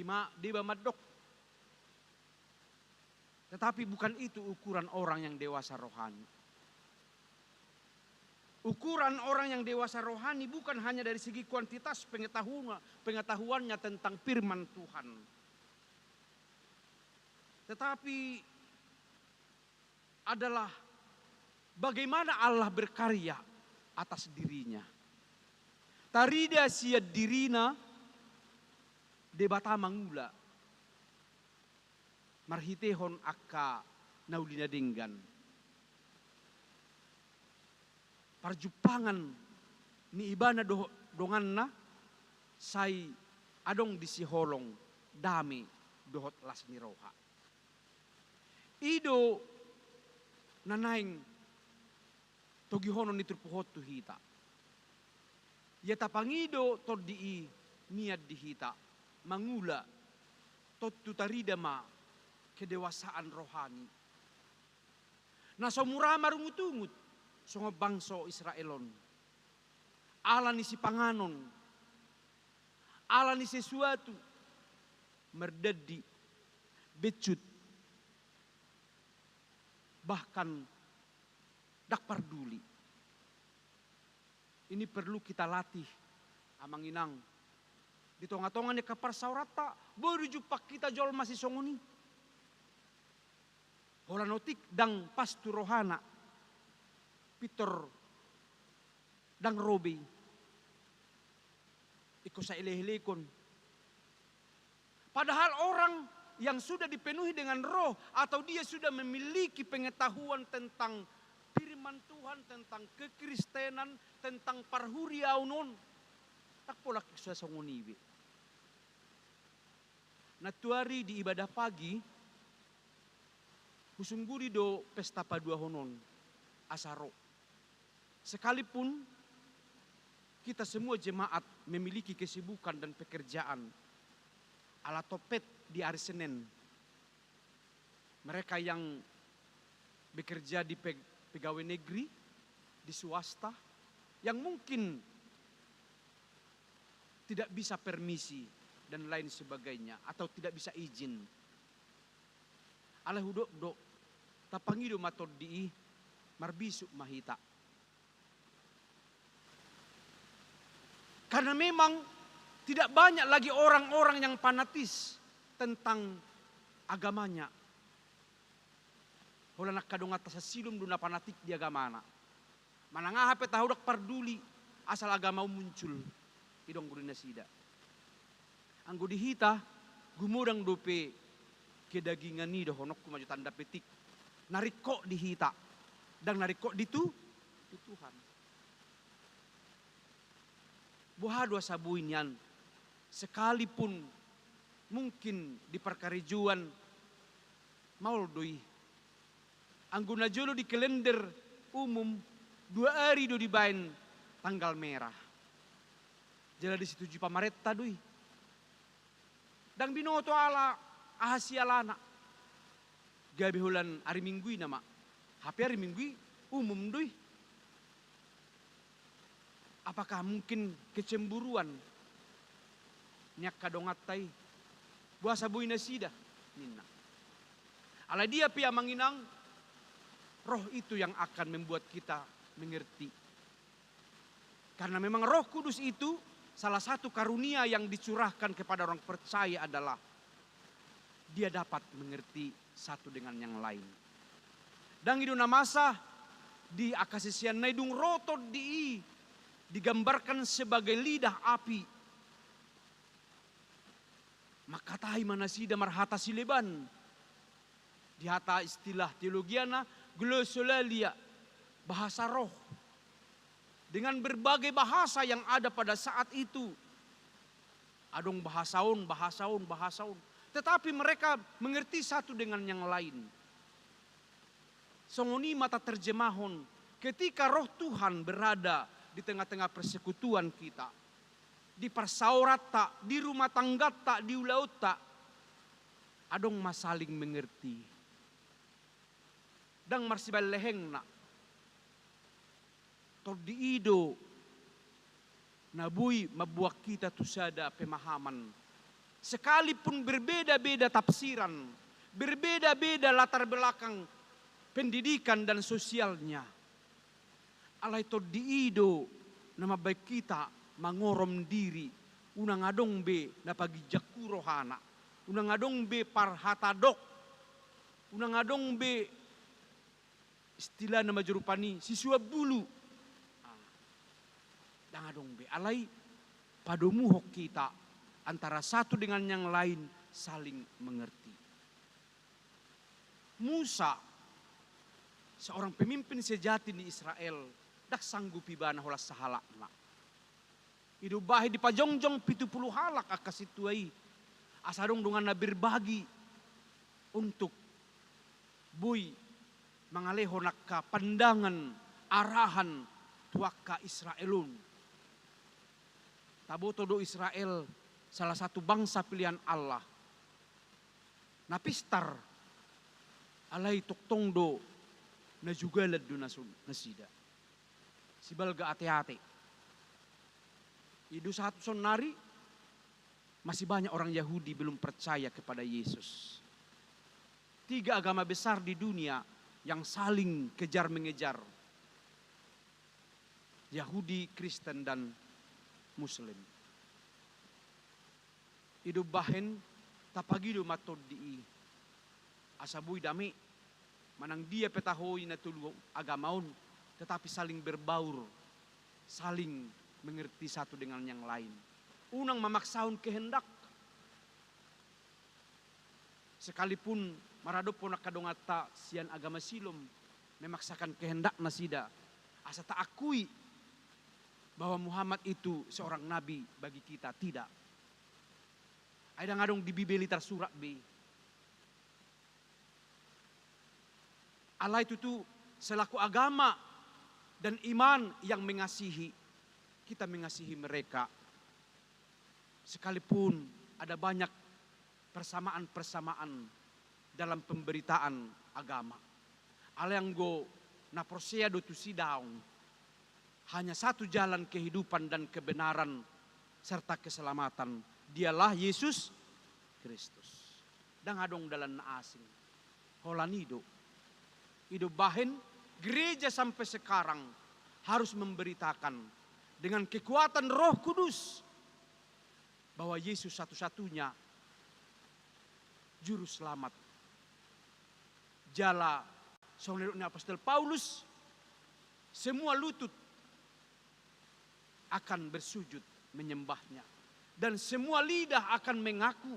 Ima deba mandok. Tetapi bukan itu ukuran orang yang dewasa rohani. Ukuran orang yang dewasa rohani bukan hanya dari segi kuantitas pengetahuan-, pengetahuannya tentang firman Tuhan. Tetapi adalah bagaimana Allah berkarya atas dirinya. Tarida sian dirina Debata mangula marhitehon angka na uli na denggan. Parjumpangan ni ibana dohot donganna, sai adong disi holong, dame dohot las ni roha. I do na naeng togihonon ni turpuk on tu hita. Ia tapangido tondi i mian di hita mangula, tontu tarida ma kedewasaan rohani. Na so mura marungutungut songon bangso Israel on, ala ni sipanganon, ala ni sesuatu, mardandi, becut, bahkan ndang parduli. Ini perlu kita latih, amang inang. Di tonga-tonga ni angka parsaoranta, boi do jumpang hita jolma sisongon i. Holan otik ndang pas tu rohana, pintor ndang ro be i. Ingkon sai elehon. Padahal orang yang sudah dipenuhi dengan Roh, atau dia sudah memiliki pengetahuan tentang firman Tuhan, tentang kekristenan, tentang parhuriaon on, ndang pola ingkon sai songon i be. Nantuari di ibadah pagi, husungguri do pesta paduahon on, asa ro. Sekalipun kita semua jemaat memiliki kesibukan dan pekerjaan, ala topet di ari Senin, mereka yang bekerja di pe-, pegawai negeri, di swasta, yang mungkin tidak bisa permisi dan lain sebagainya, atau tidak bisa izin. Alai hudok do, tapangido ma tondi i, marbisuk ma hita. Karena memang tidak banyak lagi orang-orang yang fanatis tentang agamanya. Holan angka donganta sasilo do na fanatik di agamana. Manang aha pe tahe, ndang parduli, asal agama on muncul. I do anggo di nasida. Anggo di hita, gumodang dope kedagingan i, dohononku ma jo tanda petik. Na ringkot di hita, ndang na ringkot di tu-, di Tuhan. Boha do asa boi nian, sekalipun mungkin di parkarejoan maol do i. Anggo na jolo di kalender umum, dua ari do dibaen tanggal merah. Jala disetujui pamarenta do i. Ndang binoto ala aha sialana. Gabe holan ari Minggu i nama. Hape ari Minggu i umum do i. Apakah mungkin kecemburuan ni angka donganta i? Boasa boi nasida, ninna. Alai dia pe, amang inang, Roh itu yang akan membuat kita mengerti. Karena memang Roh Kudus itu, salah satu karunia yang dicurahkan kepada orang percaya adalah dia dapat mengerti satu dengan yang lain. Ndang i do na masa di angka siseanna i dung ro tondi i digambarkan sebagai lidah api. Mangkatai ma nasida marhata sileban. Di hata istilah teologiana, glossolalia, bahasa roh. Dengan berbagai bahasa yang ada pada saat itu. Adong bahasa on, bahasa on, bahasa on. Tetapi mereka mengerti satu dengan yang lain. Songon i ma taterjemahon, ketika Roh Tuhan berada di tengah-tengah persekutuan kita, di parsaoranta, di rumah tanggata, di ulaonta, adong ma saling mengerti. Ndang marsibaen lehengna. Tondi i do na boi mamboan hita tu sada pemahaman. Sekalipun berbeda-beda tafsiran, berbeda-beda latar belakang pendidikan dan sosialnya. Alai tondi i do na mambaen hita mangorom diri, unang adong be na paginjanghu rohana, unang adong be parhata dok, unang adong be istilahna ma jo rupani, sisuan bulu. Ah, ndang adong be. Alai padomuhon hita antara satu dengan yang lain saling mengerti. Musa, seorang pemimpin sejati di Israel, ndang sanggup ibana holan sahalakna. Ido bahen dipajongjong pitu pulu halak angka sintua i, asa adong donganna berbagi untuk boi mangalehon angka pandangan, arahan tu angka Israel on. Taboto do Israel salah satu bangsa pilihan Allah. Na pistar, alai tongtong do na jugalan do nasu-, nasida. Sibalga ate-ate. Ido sahat tu saonnari, masih banyak orang Yahudi belum percaya kepada Yesus. Tiga agama besar di dunia yang saling kejar-mengejar. Yahudi, Kristen, dan Muslim. Ido bahen tapagido ma tondi i. Asa boi dame, manang dia pe tahoi na tolu agama on, tetapi saling berbaur, saling mengerti satu dengan yang lain. Unang mamaksahon kehendak. Sekalipun maradophon angka donganta sian agama Silom, memaksakan kehendak nasida, asa taakui bahwa Muhammad itu seorang nabi bagi kita, tidak. Ai ndang adong di Bibel i tarsurat be. Alai tutu selaku agama dan iman yang mengasihi, kita mengasihi mereka. Sekalipun ada banyak persamaan-persamaan dalam pemberitaan agama. Alai anggo na porsea do tusi daong. Hanya satu jalan kehidupan dan kebenaran serta keselamatan. Dialah Yesus Kristus. Ndang adong dalan na asing. Holan i do. Ido bahen gereja sampai sekarang harus memberitakan dengan kekuatan Roh Kudus bahwa Yesus satu-satunya juru selamat. Jala songon na nidok ni apostel Paulus, semua lutut akan bersujud menyembah-Nya, dan semua lidah akan mengaku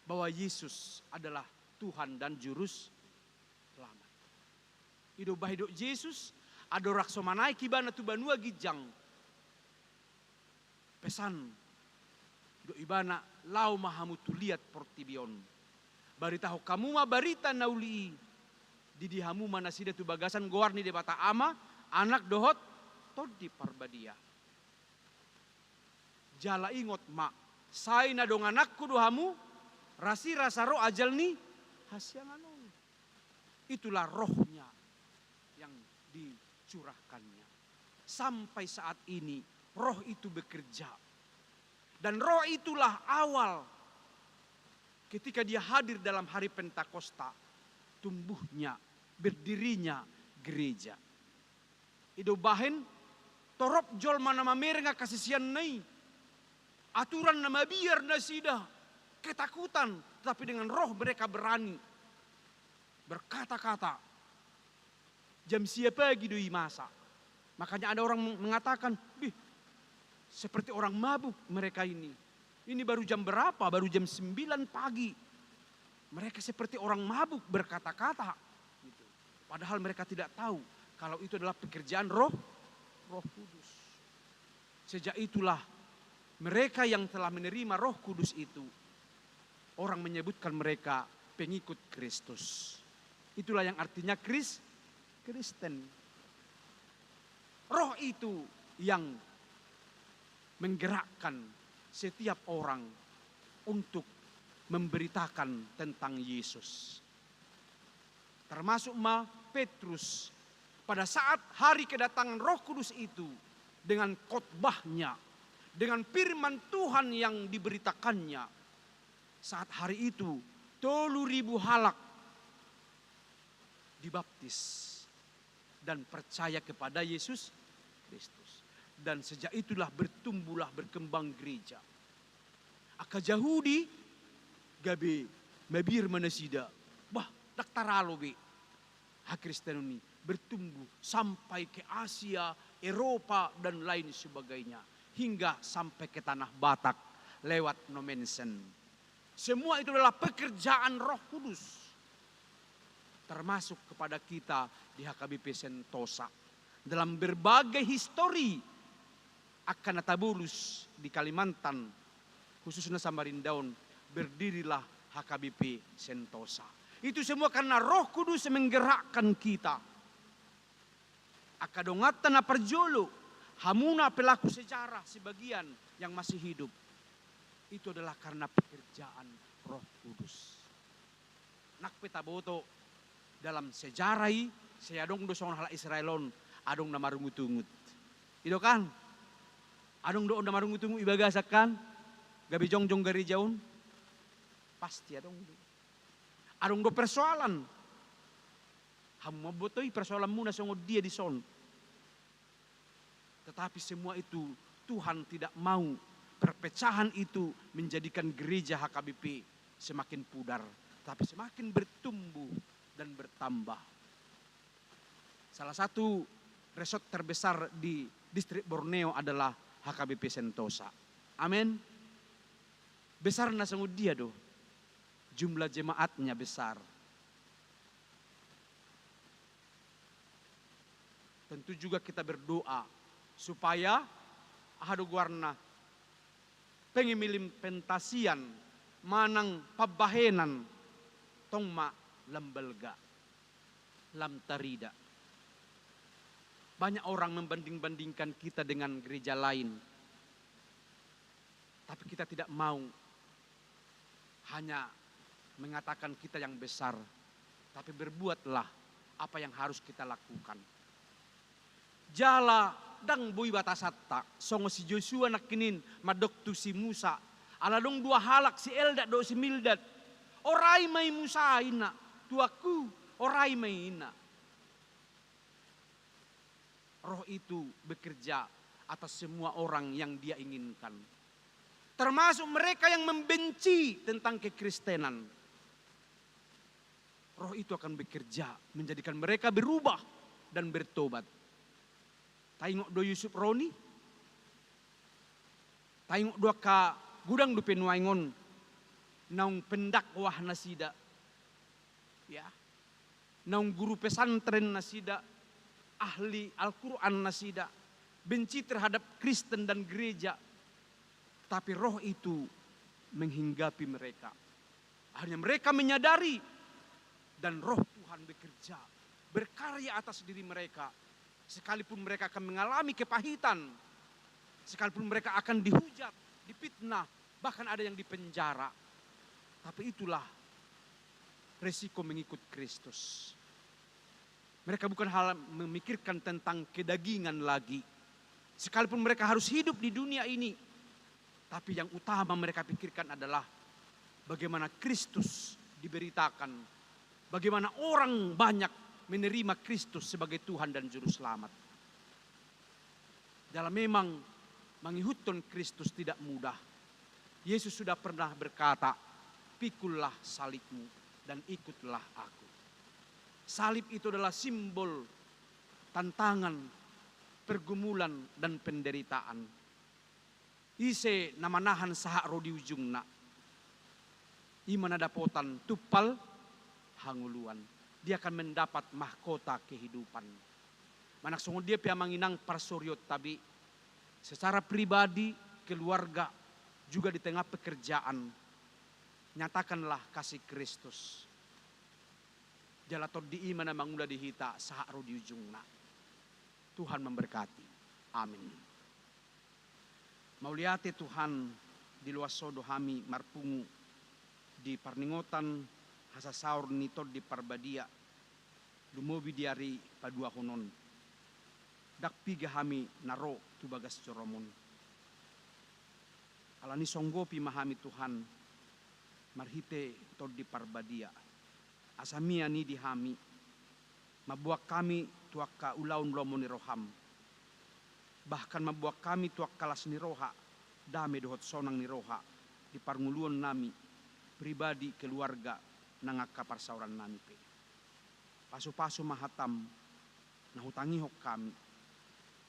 bahwa Yesus adalah Tuhan dan Juru Selamat. Ido bahen didok Jesus, andorang so manaek Ibana tu banua ginjang, pesan didok Ibana, laho ma hamu tu liat portibi on. Baritahon hamu ma barita na uli i. Didi hamu ma nasida tu bagasan goar ni Debata Ama, Anak dohot Tondi Parbadia. Jala ingot ma, sai na dongananku do hamu, rasirasa ro ajal ni hasiangan on. Itulah rohnya yang dicurahkannya. Sampai saat ini, roh itu bekerja. Dan roh itulah awal ketika dia hadir dalam hari Pentakosta, tumbuhnya, berdirinya gereja. Ido bahen, torop jolma na mamereng angka siseanna i. Aturan na mabiar nasida, ketakutan, tetapi dengan roh mereka berani berkata-kata. Jam sia pagi do i masa. Makanya ada orang meng-, mengatakan, "Bih, seperti orang mabuk mereka ini. Ini baru jam berapa? Baru jam sembilan pagi. Mereka seperti orang mabuk berkata-kata." Gitu. Padahal mereka tidak tahu kalau itu adalah pekerjaan Roh, Roh Kudus. Sejak itulah mereka yang telah menerima Roh Kudus itu, orang menyebutkan mereka pengikut Kristus. Itulah yang artinya Kris-, Kristen. Roh itu yang menggerakkan setiap orang untuk memberitakan tentang Yesus. Termasuk ma Petrus, pada saat hari kedatangan Roh Kudus itu, dengan khotbahnya, dengan firman Tuhan yang diberitakannya, saat hari itu, tolu ribu halak dibaptis dan percaya kepada Yesus Kristus. Dan sejak itulah bertumbuhlah, berkembang gereja. Angka Jahudi gabe mabiar ma nasida. Bah, ndang taralo be hakristenon i, bertumbuh sampai ke Asia, Eropa, dan lain sebagainya, hingga sampai ke tanah Batak lewat Nommensen. Semua itu adalah pekerjaan Roh Kudus, termasuk kepada kita di H K B P Sentosa. Dalam berbagai histori, angka na tabolus di Kalimantan, khususna Samarinda on, berdirilah H K B P Sentosa. Itu semua karena Roh Kudus menggerakkan kita. Angka donganta na parjolo, hamuna pelaku sejarah sebagian yang masih hidup, itu adalah karena pekerjaan Roh Kudus. Nang pe taboto dalam sejarah i, sai adong do songon halak Israel on, adong na marungut-ungut. I do kan? Adong do on na marungut-ungut di bagasan kan? Gabe jongjong gareja on? Pasti adong do. Adong do persoalan. Hamu mamboto i persoalanmuna songon dia dison. Tetapi semua itu Tuhan tidak mau perpecahan itu menjadikan gereja H K B P semakin pudar, tapi semakin bertumbuh dan bertambah. Salah satu resort terbesar di distrik Borneo adalah H K B P Sentosa. Amin. Besarna songon dia do? Jumlah jemaatnya besar. Tentu juga kita berdoa supaya, aha do goarna, pengimplimentasian manang pambahenan tong ma lam balga, lam tarida. Banyak orang membanding-bandingkan kita dengan gereja lain. Tapi kita tidak mau hanya mengatakan kita yang besar, tapi berbuatlah apa yang harus kita lakukan. Jala ndang boi batasanta, songon si Josua nangkining mandok tu si Musa, ala adong dua halak, si Eldad dohot si Mildad. Orai ma i Musa, ninna, tuanku, orai ma i, ninna. Roh itu bekerja atas semua orang yang Dia inginkan, termasuk mereka yang membenci tentang kekristenan. Roh itu akan bekerja menjadikan mereka berubah dan bertobat. Taingot do Yusuf Roni? Taingot do angka godang dope nuaeng on naung pendakwah nasida, ya, naung guru pesantren nasida, ahli Al-Quran nasida, benci terhadap Kristen dan gereja. Tapi Roh itu menghinggapi mereka. Akhirnya mereka menyadari dan Roh Tuhan bekerja, berkarya atas diri mereka. Sekalipun mereka akan mengalami kepahitan, sekalipun mereka akan dihujat, difitnah, bahkan ada yang dipenjara. Tapi itulah resiko mengikut Kristus. Mereka bukan hal memikirkan tentang kedagingan lagi. Sekalipun mereka harus hidup di dunia ini, tapi yang utama mereka pikirkan adalah bagaimana Kristus diberitakan, bagaimana orang banyak menerima Kristus sebagai Tuhan dan Juru Selamat. Jala memang mangihuthon Kristus tidak mudah. Yesus sudah pernah berkata, "Pikullah salibmu dan ikutlah Aku." Salib itu adalah simbol tantangan, pergumulan, dan penderitaan. Ise na manahan sahat ro di ujungna, i ma na dapotan tumpal hangoluan. Dia akan mendapat mahkota kehidupan. Manang songon dia pe, amang inang, parsorionta be, secara pribadi, keluarga, juga di tengah pekerjaan, nyatakanlah kasih Kristus. Jala Tondi i ma na mangula di hita sahat ro di ujungna. Tuhan memberkati. Amin. Mauliate Tuhan, di loas Ho do hami marpungu di parningotan hasasaor ni Tondi Parbadia, lumobi di ari paduahon on. Ndang piga hami na ro tu bagas joroM on. Alani songgopi ma hami Tuhan, marhite Tondi Parbadia. Asa mian i di hami, mamboan hami tu angka ulaon lomo ni rohaM, bahkan mamboan hami tu angka las ni roha, dame dohot sonang ni roha, di parngoluon nami, pribadi, keluarga, nang angka parsaoran nami pe. Pasupasu ma hataM, na hutangihon hami,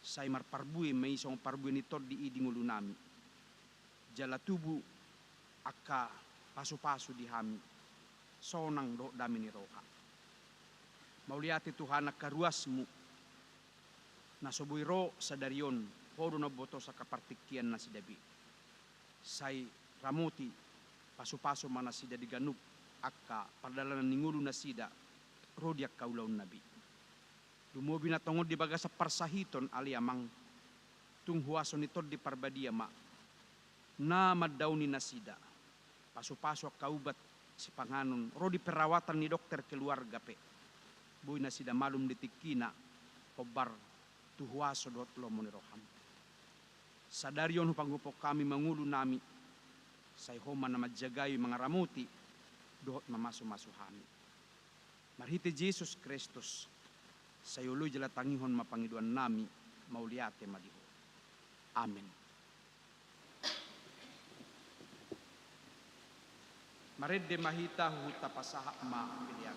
sai marparbue ma i songon parbue ni Tondi i di ngolu nami. Jala tubu angka pasupasu di hami, sonang dohot dame ni roha. Mauliate Tuhan, angka ruasMu na so boi ro sadari on, Ho do na umboto angka partingkian nasida be. Sai ramoti, pasupasu ma nasida di ganup angka pardalanan ni ngolu nasida ro di angka ulaonna be. Lumobi na tongon di bagasan parsahiton ale Amang, tung huaso ni Tondi Parbadia ma na mandaoni nasida. Pasupasu angka ubat sipanganon ro di perawatan ni dokter keluarga pe. Boi nasida malum di tingkina, hombar tu huaso dohot lomo ni roham. Sadari on hupanggopon hami ma ngolunami, sai Ho ma na manjagai, mangaramoti dohot mamasumasu hami. Marhite Jesus Kristus, sai oloi jala tangihon ma pangidoannami, mauliate ma di Ho. Amen. Marende ma hita huhut tapasahat ma pelean.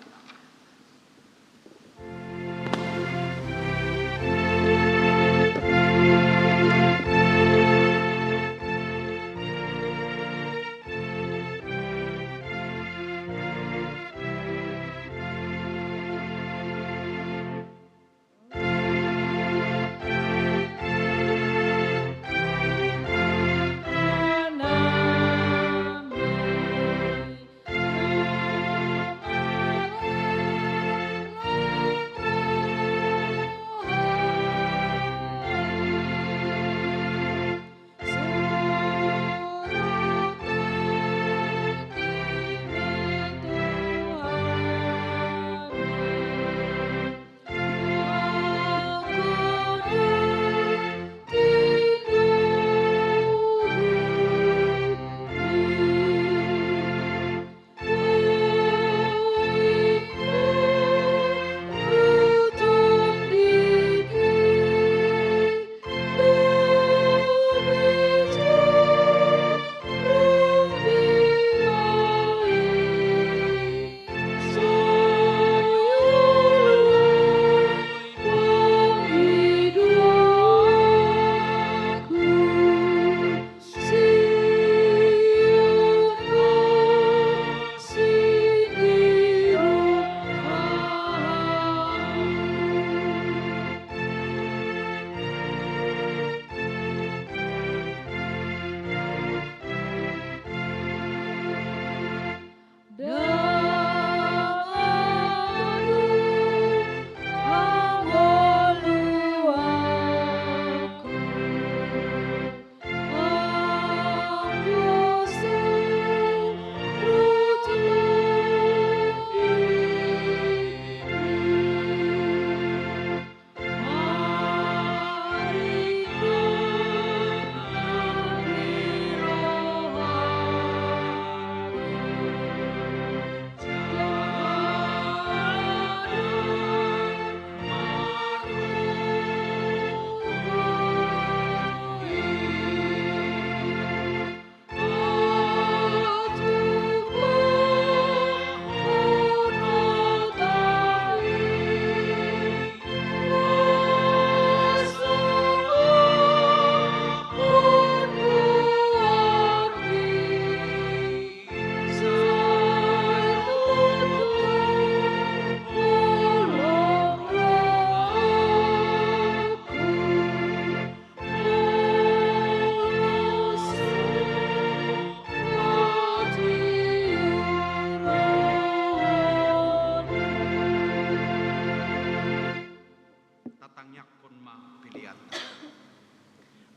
Tatangiangkon ma peleanta.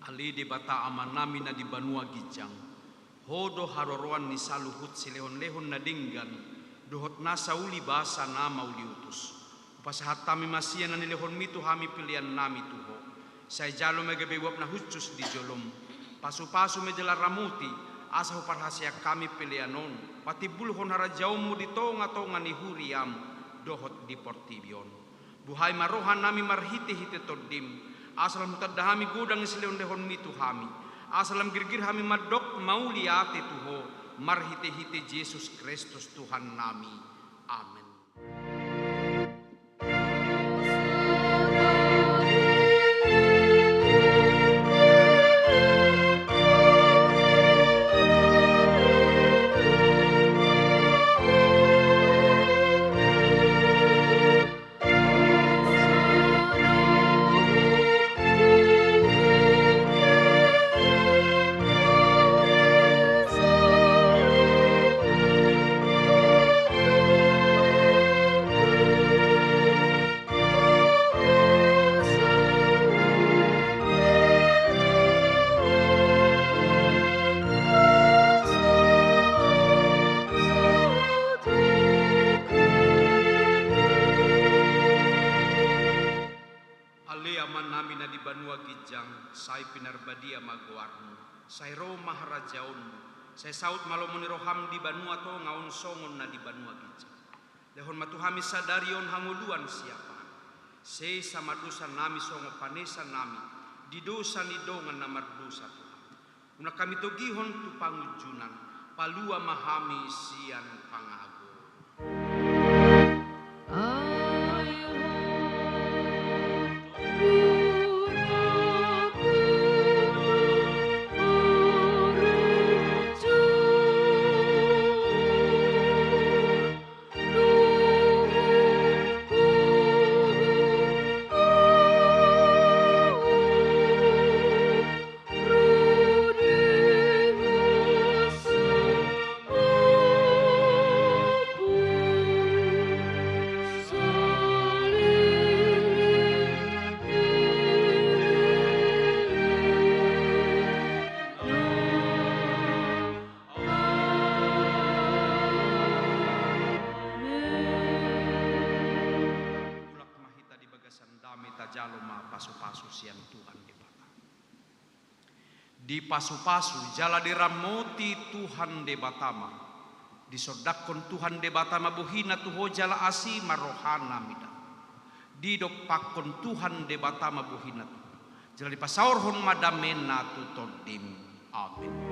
Ale Debata Amanami na di banua ginjang, Ho do haroroan ni saluhut silehonlehon na denggan dohot nasa uli basa na mauliutus. Hupasahat hami ma sian na nilehonmi tu hami peleannami tu Ho. Sai jalo ma gabe uap na hushus di jolom. Pasupasu ma jala ramoti, asa huparhaseang hami pelean on patimbulhon harajaonmu di tongatonga ni huriam dohot di portibi on. Buhai ma rohanami marhitehite Tondim, asa lam hutanda hami godang ni silehonlehonmi tu hami, asa lam girgir hami mandok mauliate tu Ho, marhitehite Jesus Kristus Tuhannami. Amen. Sai pinarbadia ma goarmu, sai ro ma harajaonmu, sai saut ma lomo ni roham di banua tonga on songon na di banua ginjang. Lehon ma tu hami sadari on hangoluan siapari. Sesa ma dosa nami songon panesa nami di dosa ni dongan na mardosa tu hami. Unang hami togihon tu pangunjunan, palua ma hami sian pangago. Mulak ma hita di bagasan dame, tajalo ma pasupasu sian Tuhan Debata. Dipasupasu jala diramoti Tuhan Debata ma. Disondangkon Tuhan Debata ma bohina tu ho jala asi ma rohana mida. Didompakkon Tuhan Debata ma bohina tu ho jala dipasaorhon ma damena tu tondim. Amin.